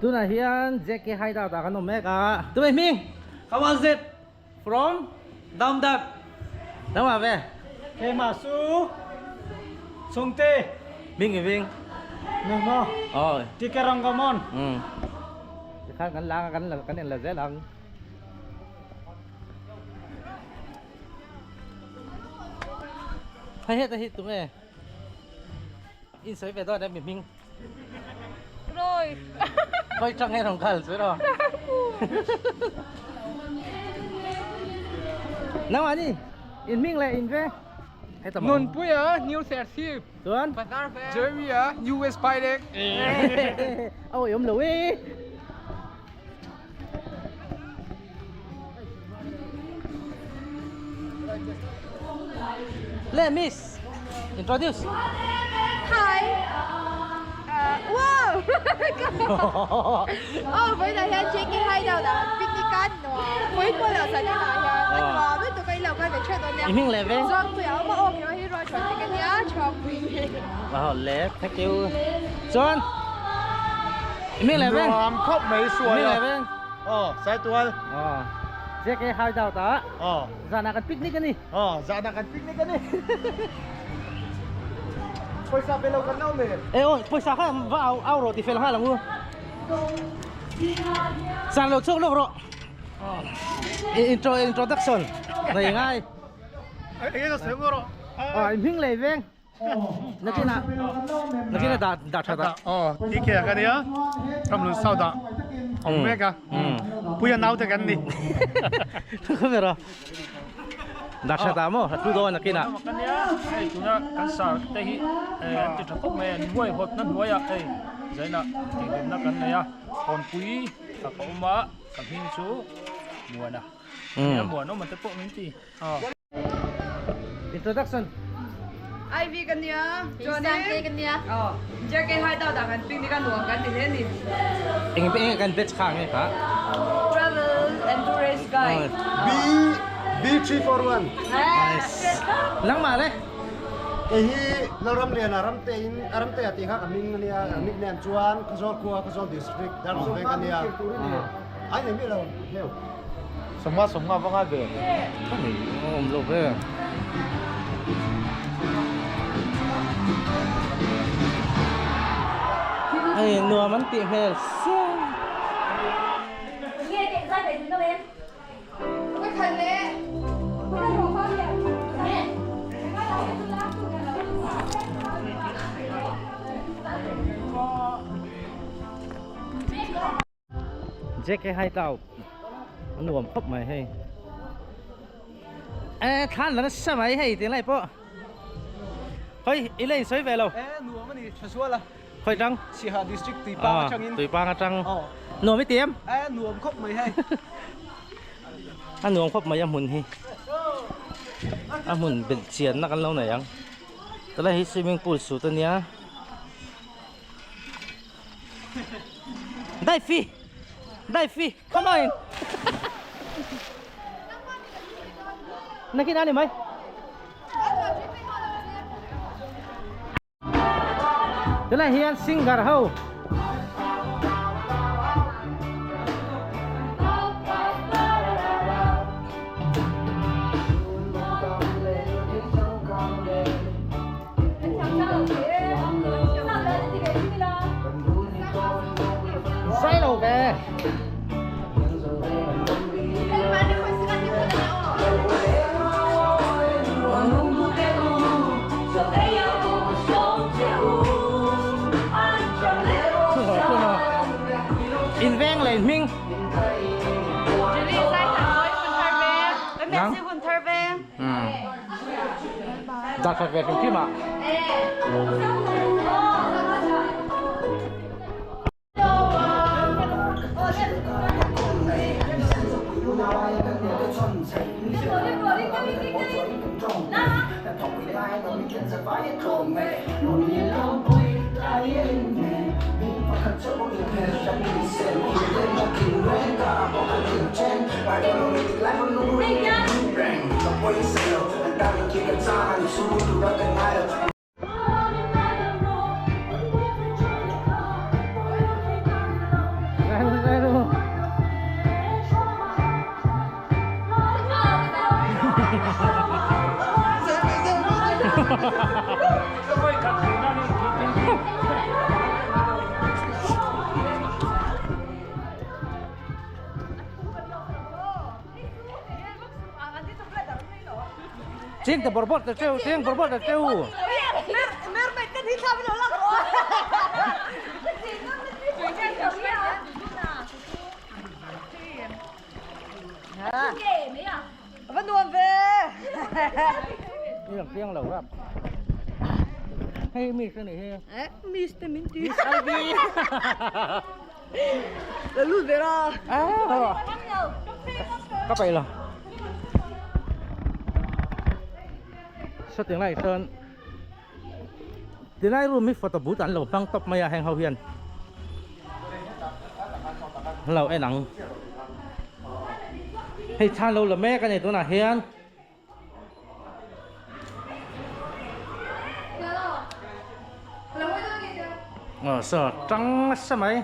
Tunah hian JK Hideout ah kan awm mek a. Tumei hming? Kawanzep from Damdap. Nangmah ve? Keimah chu Chungte. Hming i hming? Nang maw? Aw. Tikerangamon. Umm. Tikhan kan lang a kan la kan en la zel ang. Hei heta hi tunge? In sawi ve dawn em mi hming? Rồi. Khoi tang nge rawn kal chu rawh. Nangmah ni in hming leh in ve. Heta maw? Nunpuia New Serchhip. Chuan? Jeremia New West Pailek. A awih awm lo e. Le miss introduce. Hi. Wow. Oh, với lại hian JK Hideout ah picnic a nuam pui pawh lo zan inah hian a nuam lutuk a ilo kal ve theuh dawn nia. I hming leh ve. Zawng pui a awm a aw kher hi ruai chhuah tek ania chhuak pui nge. Wow le thank you. Chuan I hming leh ve. Nuam khawp mai suai a. I hming leh ve. Aw Saitual. Aw JK Hideout ah. Aw. Zanah kan picnic a ni. Aw, zahna kan picnic a ni. Pawisa pe lo kan lo le. E aw, pawisa kha va au au rawh ti fel nghal ang u. Zan lo chhuak lawk rawh. Intro introduction nei ngai. Enge ka sawi rawh. Aw, in hming lei veng. Nakinah nakinah dah dah tha dah. Aw, ti ke ka nia. Ramlun South ah awm mek a. Puia naute kan ni. Khawvera. Dah tha dah maw? Tu dawn nakinah. Ka nia. Hei tuna kan sar te hi an ti tha khawp mai a. An huai hawt na hnuaiah hei zainah tihhlimna kan nei a. Hawnpui ka awm a, ka hming chu Muana. Nia Muanawma te pawh min ti. Introduction. Ivy ka nia, chuanin ka nia. Oh, JK Hideout ah kan picnic a nuam kan ti hle ni. Eng eng kan batch kha nge kha? Travel and tourist guide. B B341. Nice. Nangmah le? Kei hi Lalramliana Ramte in Ramte a tih kha ka hming ania, nickname chuan Khawzawl khua Khawzawl district Darlawn veng ka nia. Ai nei miah lo hleuh. Sawmnga sawmnga va ngai ve. Ka nei awm lo ve. Hei nuam an tih hmel sia. JK Hideout a nuam khawp mai hei e thlan la nasa mai hei tih lai pawh khawi i la insawi ve lo e nuam a ni tha zual a khawi tang Siaha district Tuipang atangin Tuipang atang nuam i ti em e nuam khawp mai hei a nuam khawp mai a hmun hi a hmun belh chianna kan lo nei ang tilai hi swimming pool suit ania. Dai fi Dai fi Come on Nakin ani mai Thế này hian singer ho Sai lo ve. In veng lên hming. Nang. Dar khat ve hrim hrim ah. Cheng ta bawrh bawrh ta cheu, cheng bawrh bawrh ta cheu. Ni lang piang lo rap. Hei miss ani hi. Miss te min ti. Miss Ivy. La lut ve ra. À, các bạn là sao tiếng này sơn tiếng này room mi photo booth an lo hmang tawp mai a heng ho hian an lo en ang hei chhan lo la mek a ni tunah hian. Ờ sờ trắng nasa mai.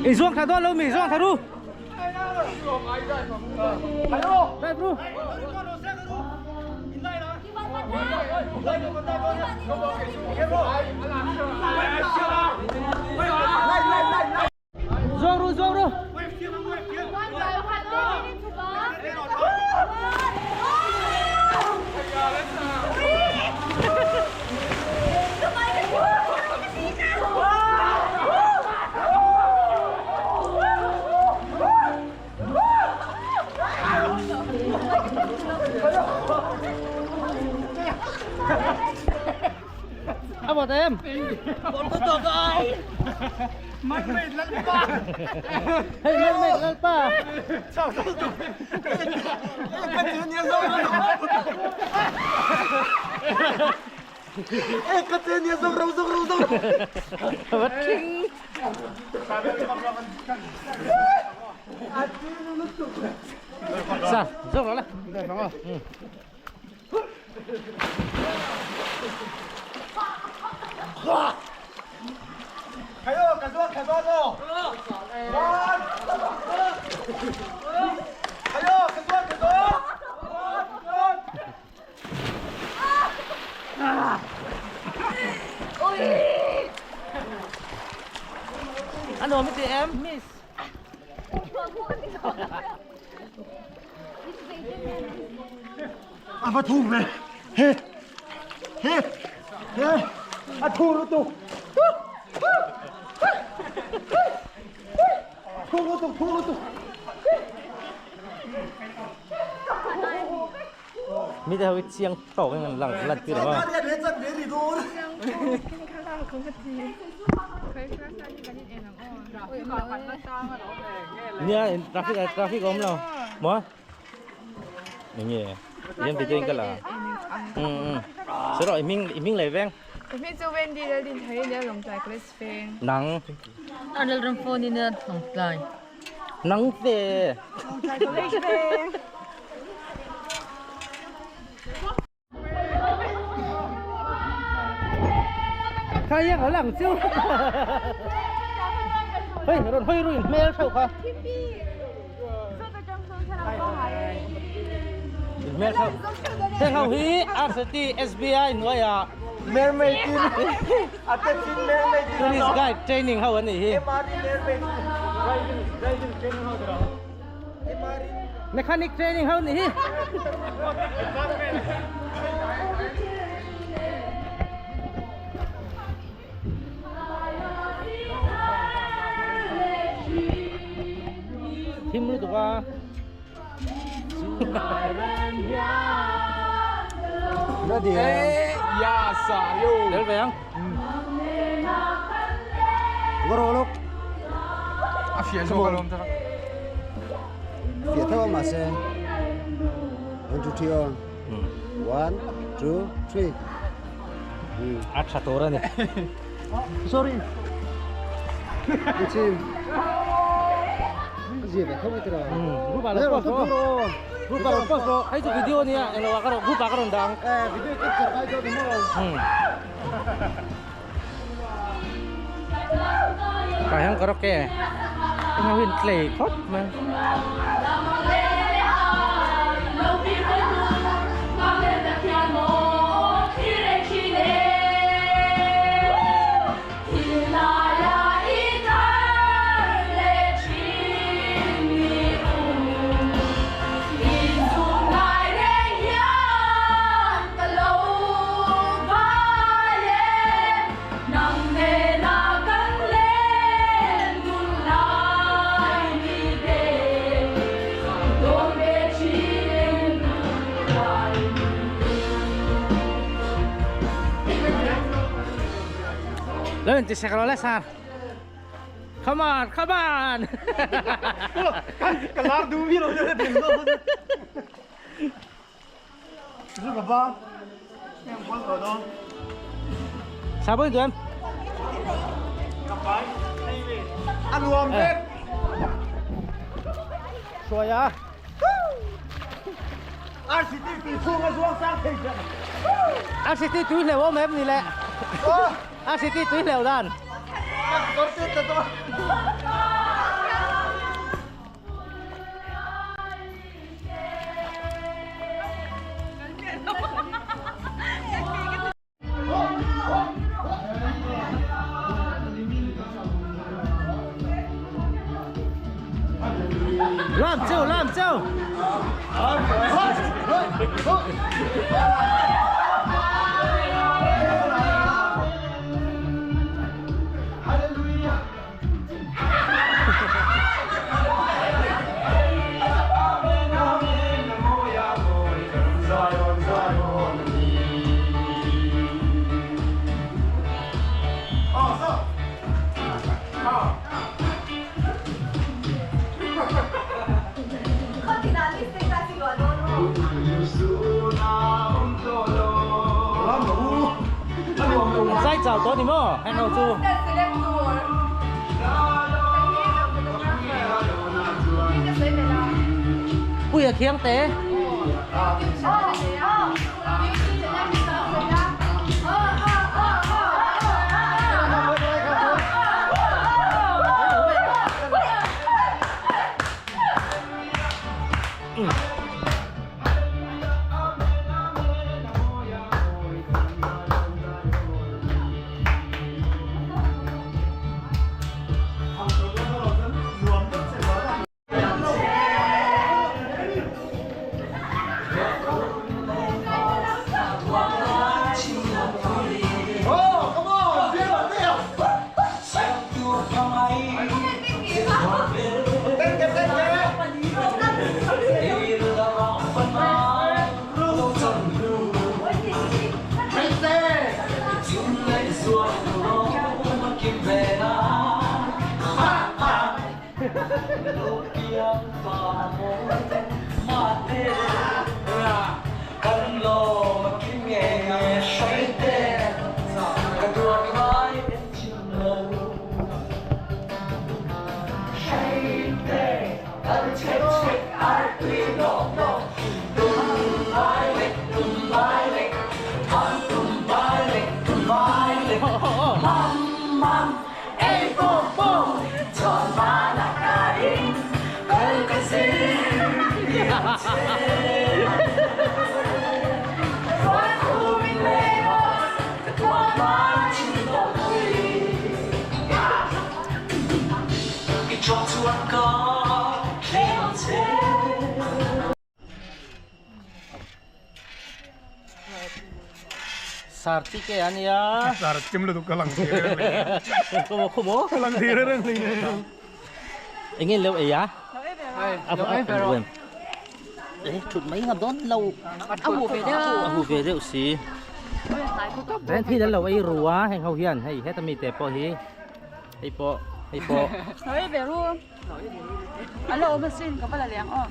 I zuang thla dawn lo mi zuang thla ru. Dai bro. Zuang ru zuang ru. A bawt em? Mermaid Lalpa! Hei Mermaid Lalpa! Vat thing! Sao? Dốc nó lên. Ăn đồ mới chị em, miss. A va thuk ve he he he a thuk lutuk thuk lutuk thuk lutuk. Mi te ho hi chiang tawk in an lang lan tir lo a. Nia traffic traffic awm lo maw. Enge em ti chuan ka la Sir rawh i hming i hming leh veng. Ka hming chu Wendy Laldin thei ania Lawngtlai College veng. Nang. An Lalram phone in a Lawngtlai. Nang ve. Lawngtlai College veng. Khai iang a lang chu. Hei rawn hawi ruin hmel theuh kha. In hmel theuh. Heng ho hi RCT SBI hnuaiah Mermaid in a te chin mermaid in Tourist guide training ho an nih hi. Mechanic training ho nih hi. Thim lutuk a. Ya sa yo. Del ve ang. A fiah zawk alawm tak a. Fiah theuh a mahse 1 2 3 aw 1 2 3 A tha tur a ni. Sorry. Chim. zia ve tho mai tiraw. Group ah lo post rawh group ah lo post rawh hei chu video ania englo ah ka rawn group ah ka rawn dah ang. Eh video capture kai dawn ni maw. Tah hian karaoke englo hi an tlei khawp mai. Lo in ti sek rawh le sar. Come on, come on. Ka lar duh mi lo deuh ding lo. Zu ka ba. Em kual tawh dawn. Sa pawh in duh em? A nuam vek. Hruai a. RCT tui chhung a zuang sang thei chiah. RCT tui hleuh awm em ni le? RCT tui hleuh dan. Lam cheu, lam cheu. Zai chau tawh ni maw heng ho chu. Puia thiang te. Sarti ke ania. Sar kim lu ka lang thei reng le. Ko ko mo. Lang thei reng le. Enge leu ei a? Lo ei ve ro. Eh thut mai ngam dawn lo. A hu ve deuh. A hu ve deuh si. Ren thi lo ei rua heng ho hian hei heta mi te pawh hi. Hei pawh hei pawh. Lo ei ve ru. A lo awm asin ka va la leng aw.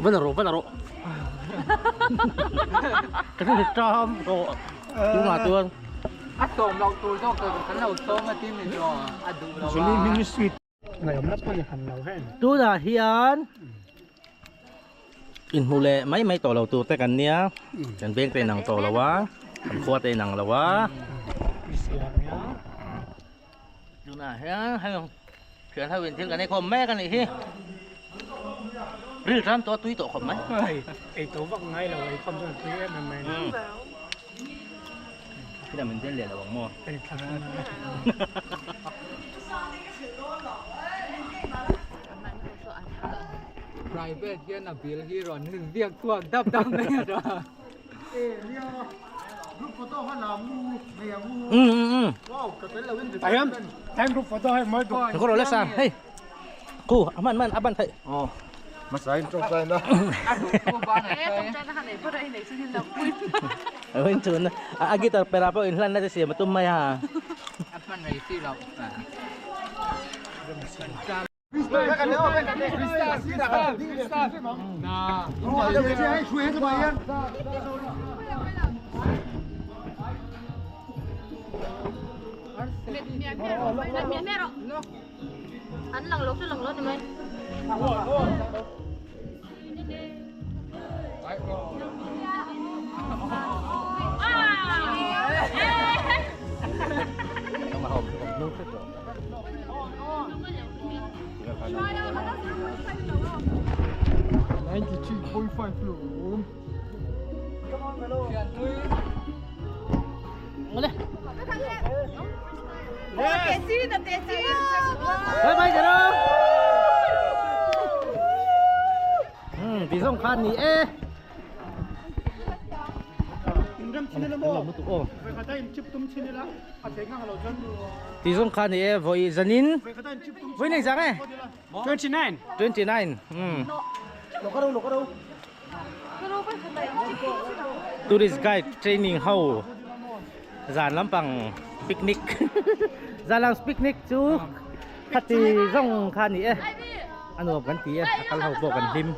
Va la rawh va la rawh. Ka hre tam rawh. Tunah chuan. A sawm loh tur zawk tur kan lo sawm a tin ni chu a duh lo a. Julie Ministry. Tunah hian inhmu leh mai mai tawh lo tur te kan nia kan veng te inang tawh lo a kan khua te inang lo a tunah hian hei thian ho in thil kan ei khawm mek a nih hi ril tan tawh a tui tawh khawp mai ei to vak ngai lo ei khawm chuan tui em em mai Khi min tel leh lo ang maw? Private hian a bill hi rawn ziak chhuak dap dap mai a ta. Kau rồi sang, hey, ku aman man aban thai. Oh, masain trong tay na. Ôi chun, a guitar pera po in hlan na siya matum mai ha. An lang lo chu lang lo ni mai. Bye bye cho nó. Ừ, tí xong khan ni e. Tí xong khan ni e voi zanin. Voi này rằng e. 29. 29. Ừ. Tourist guide training ho zan lampang picnic zan lam picnic chu khati zong kha ni e anuam kan ti e a kal ho pawh kan hlim.